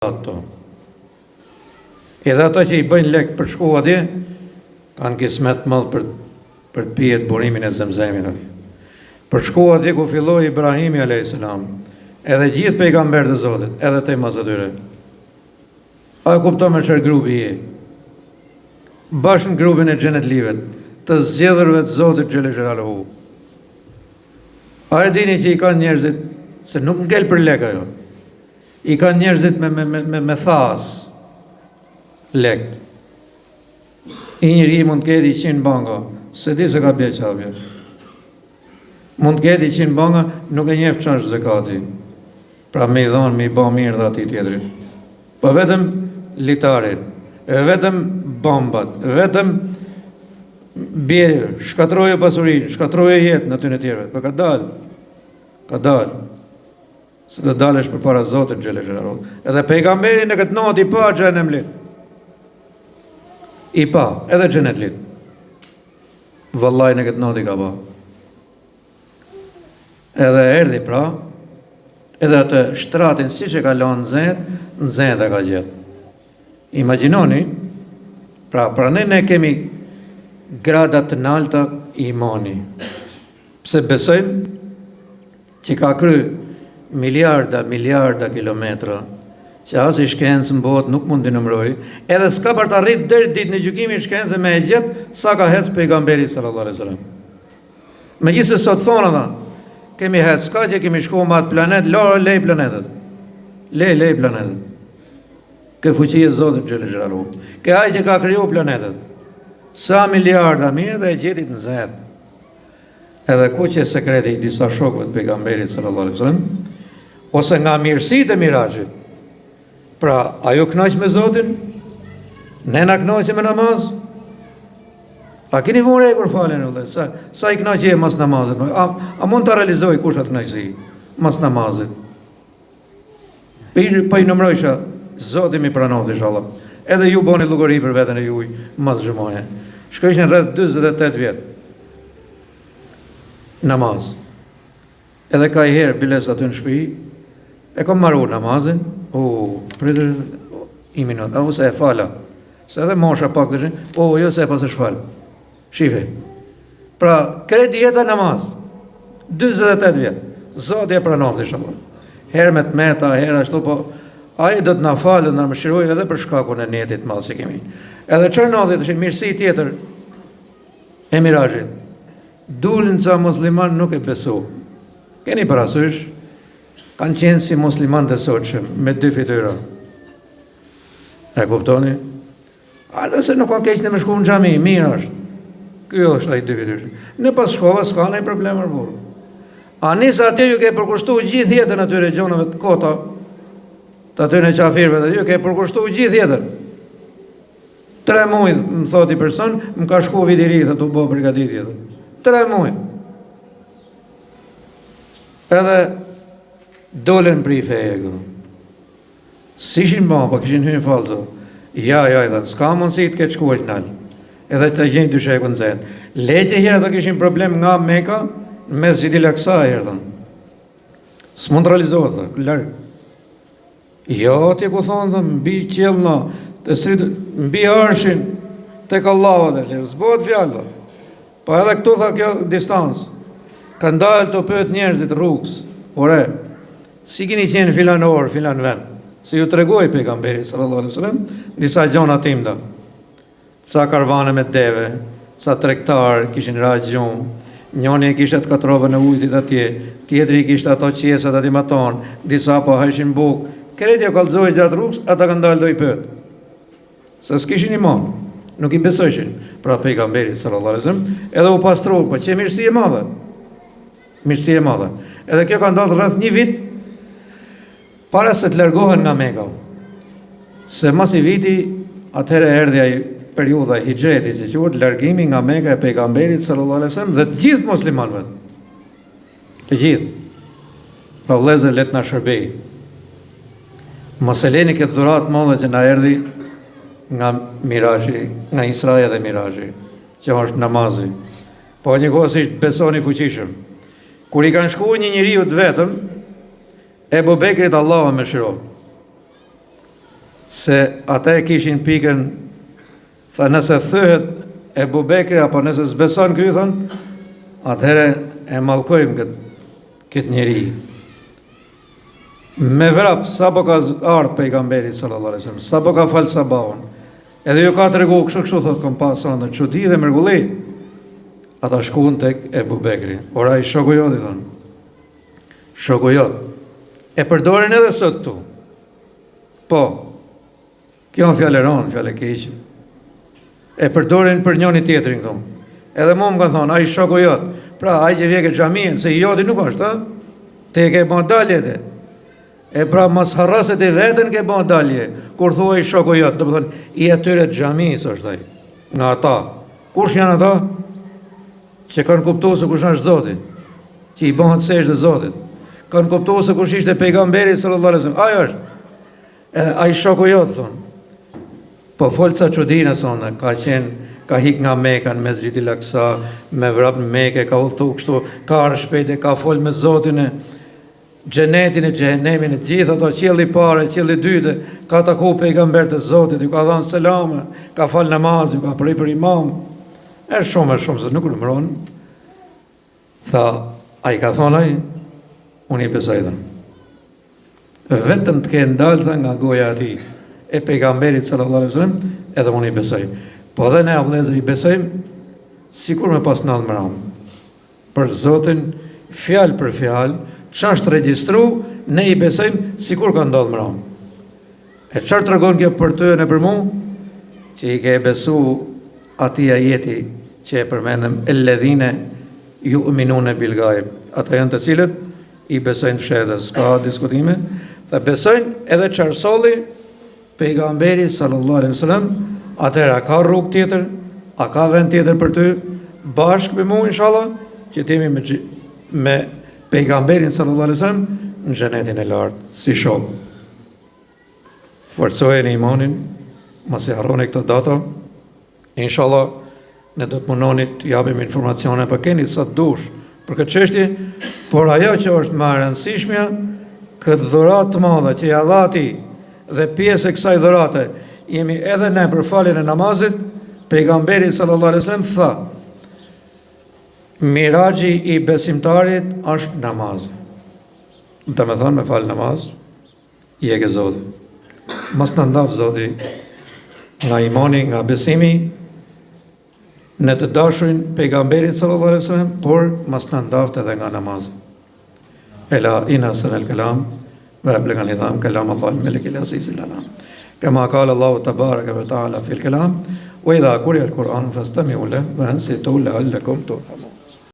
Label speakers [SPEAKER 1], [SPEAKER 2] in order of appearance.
[SPEAKER 1] Ato. Edhe ata që i bëjnë lek për shku atje, kanë kismet të madh për për të pijet burimin e Zemzemit atje. Për shku atje ku filloi Ibrahimi alayhis salam, edhe gjithë pejgamberët e Zotit, edhe te mas atyre. A e kupton me çfarë grupi je? Bash në grupin e xhenetlive, të zgjedhurve të Zotit xhele xhelaluhu. A e dini që i kanë njerëzit se nuk ngel për lek ajo. I kanë njerëzit me me me me, me thas lekt. I njeri mund të ketë 100 banka, s'e di se ka bje qabja. Mund të ketë 100 banka, nuk e njeh çfarë është zekati. Pra me i dhonë, me i ba mirë dhe atij tjetrit. Po vetëm litarin, vetëm bombat, vetëm bje, shkatroje pasurinë, shkatroje jetën atyne tjerëve. Po ka dalë, ka dalë. Se do dalësh përpara Zotit xhele xhelaluhu. Edhe pejgamberi në këtë natë i pa xhehenemlit. I pa, edhe xhenetlit. Vallaj në këtë natë i ka pa. Edhe erdhi pra, edhe atë shtratin siç e ka lanë nxehtë, nxehtë e ka gjetë. Imagjinoni, pra, pra ne ne kemi grada të nalta imani. Pse besojmë që ka kry miliarda, miliarda kilometra, që asnjë shkencë në botë nuk mund t'i numërojë, edhe s'ka për të arrit deri ditën e gjykimit shkencë me e gjet sa ka hec pejgamberi sallallahu alaihi wasallam. Megjithëse sot thonë ata, kemi hec, s'ka që kemi shku me atë planet, lore lej planetet. Lej, lej planetet. Ke fuqi e Zotit xhele xhelaluhu. Ke ai që ka kriju planetet. Sa miliarda mirë dhe e gjeti të nxehtë. Edhe ku qe sekreti i disa shokëve të pejgamberit sallallahu alaihi wasallam, ose nga mirësitë e Miraxhit. Pra, a ju kënaq me Zotin? Ne na kënaqim me namaz? A keni vënë re kur faleni vëllai? Sa sa i kënaq je mas namazit? A, a mund ta realizoj kush atë kënaqësi mas namazit? Po i, po i numërojsha, Zoti m'i pranoftë inshallah. Edhe ju boni llogari për veten e juj mas xhumaje. Shkojshin rreth 48 vjet. Namaz. Edhe ka i herë biles aty në shtëpi, e kam maru namazin, u pritër i minut, a ose e fala. Se edhe mosha pak të o jo se e pas e shfal. Shife. Pra, krejt jeta namaz. 48 vjet. Zoti e pranoftë inshallah. Herë me të meta, herë ashtu, po ai do të na falë, na mëshirojë edhe për shkakun e nijetit të madh që kemi. Edhe çfarë ndodhi tash mirësi tjetër e Miraxhit. Dulën ca musliman nuk e besu. Keni parasysh, kanë qenë si musliman të sotshëm, me dy fytyra. E kuptoni? A nëse nuk ka keq në me shku në xhami, mirë është. Ky është ai dyfytyrëshi. Në pas shkova s'ka ndonjë problem për burrë. A nisa atje ju ke përkushtu gjithë jetën atyre gjonave të kota, të atyre qafirëve të ju ke përkushtu gjithë jetën. Tre muj, më thot i person, më ka shku viti i ri, thotë u bo përgatitje. Tre muj. Edhe dolën prej feje, këtu. S'ishin ba, po kishin hy në fallco. Ja, ja, i thanë, s'ka mundësi të ketë shku aq nalt. Edhe të gjejnë dyshekun nxehtë. Le që herë ato kishin problem nga Meka në Mesxhidil Aksa herë thonë. S'mund të realizohet, thonë, larg. Jo, atje ku thonë, thonë, mbi qiell në, të srit, mbi arshin, tek Allahu atë, s'bohet fjalë, thonë. Po edhe këtu tha kjo distancë. Kanë dalë tu pyet njerëzit rrugës. Ore, si keni qenë filan orë, filan vend? Se ju tregoi pejgamberi sallallahu alaihi wasallam disa gjona të imta. Ca karvane me deve, ca tregtar kishin ra gjumë. Njoni e kishte atë katrovën e ujtit atje, tjetri i kishte ato qesat aty matanë, disa po hajshin bukë. Krejt ja kallzoi gjatë rrugës, ata kanë dalë tu i pyet. Se s'kishin iman, nuk i besojshin, pra pejgamberit sallallahu alaihi wasallam, edhe u pastru, po qe mirësi e madhe. Mirësi e madhe. Edhe kjo ka ndodhur rreth një vit para se të largohen nga Meka. Se mas një viti, atëherë erdhi ai periudha e hixhretit që quhet largimi nga Meka e pejgamberit sallallahu alaihi wasallam dhe të gjithë muslimanëve. Të gjithë. Pra vëllezër le të na shërbej. Mos e leni këtë dhuratë të madhe që na erdhi nga Miraxhi, nga Israja dhe Miraxhi, që është namazi. Po njëkohësisht besoni fuqishëm. Kur i kanë shku një njeriu të vetëm, Ebu Bekrit Allahu e mëshiroftë. Se ata e kishin pikën, tha nëse thyhet Ebu Bekri, apo nëse s'beson ky, thonë, atëherë e mallkojmë këtë, këtë njeri. Me vrap, sapo ka ardhë pejgamberi, sallallahu alaihi wasallam, sapo ka falë sabahun, edhe ju ka tregu, kështu kështu, thotë, kom pas andër, çudi dhe mrekulli, ata shkun tek Ebu Bekri, ore ai shoku jot, i thonë, shoku jot, e përdorin edhe sot këtu, po, Kjo është fjalë e rëndë, fjalë e keqe. E përdorin për njëri tjetrin këtu. Edhe mua më kanë thonë, ai shoku jot. Pra, ai që vjen ke xhamia, se i joti nuk është, ë? Ti e ke bën dalje te. E pra mos harro se ti veten ke bën dalje. Kur thua ai shoku jot, domethënë i atyre xhamisë është ai. Nga ata. Kush janë ata? Që kanë kuptuar se kush është Zoti, që i bëhet sexhde Zotit. Kanë kuptuar se kush ishte pejgamberi sallallahu alajhi wasallam. Ai është. Edhe ai shoku jot, thonë, po fol ca çudina sonte, ka qenë, ka hik nga Meka në Mesxhidil Aksa, me vrap në Meke, ka udhëtu kështu, ka ardhë shpejt e ka fol me Zotin e xhenetin e xhehenemin e gjithë ato qielli i parë, qielli i dytë, ka taku pejgamberët e Zotit, ju ka dhënë selame, ka fal namaz, ju ka pre për imam. E shumë e shumë se nuk numëron. Tha, ai ka thonë ai, unë i besoj tha. Vetëm të kenë dalë tha nga goja e tij e pejgamberit sallallahu alaihi wasallam, edhe unë i besoj. Po dhe ne vëllezër i besojmë sikur me pas ndodhë mram. Për Zotin, fjalë për fjalë, ç'është regjistru, ne i besojmë sikur ka ndodhë mram. E çfarë tregon kjo për ty e për mu? Që i ke besu atij ajeti që e përmendëm elledhine ju'minune bil gajb. Ata janë të cilët i besojnë fshehtës, s'ka diskutime, dhe besojnë edhe çfarë solli pejgamberi sallallahu alaihi wasallam, atëherë a ka rrugë tjetër, a ka vend tjetër për ty bashkë me mua inshallah, që të jemi me me pejgamberin sallallahu alaihi wasallam në xhenetin e lartë, si shok. Forcojeni imanin, mos i harroni këto data. Inshallah, ne do të mundohemi të japim informacione, po keni sa të dush për këtë çështje, por ajo që është më e rëndësishmja, këtë dhuratë të madhe që ja dha atij dhe pjesë e kësaj dhurate jemi edhe ne për faljen e namazit, pejgamberi sallallahu alaihi wasallam tha: Miraxhi i besimtarit është namazi. Domethënë me fal namaz, je ke Zoti. Mos na ndaftë Zoti nga imani, nga besimi në të dashurin pejgamberin sallallahu alaihi wasallam, por mos na ndaftë edhe nga namazi. Ela inna ahsanal kalam wa ablagan nizam kalam Allah al-Malik al-Aziz al-Alam. Kama qala Allahu tabaraka wa taala fil kalam wa idha quri'a al-Quran fastami'u lahu wa ansitu la'allakum turhamun.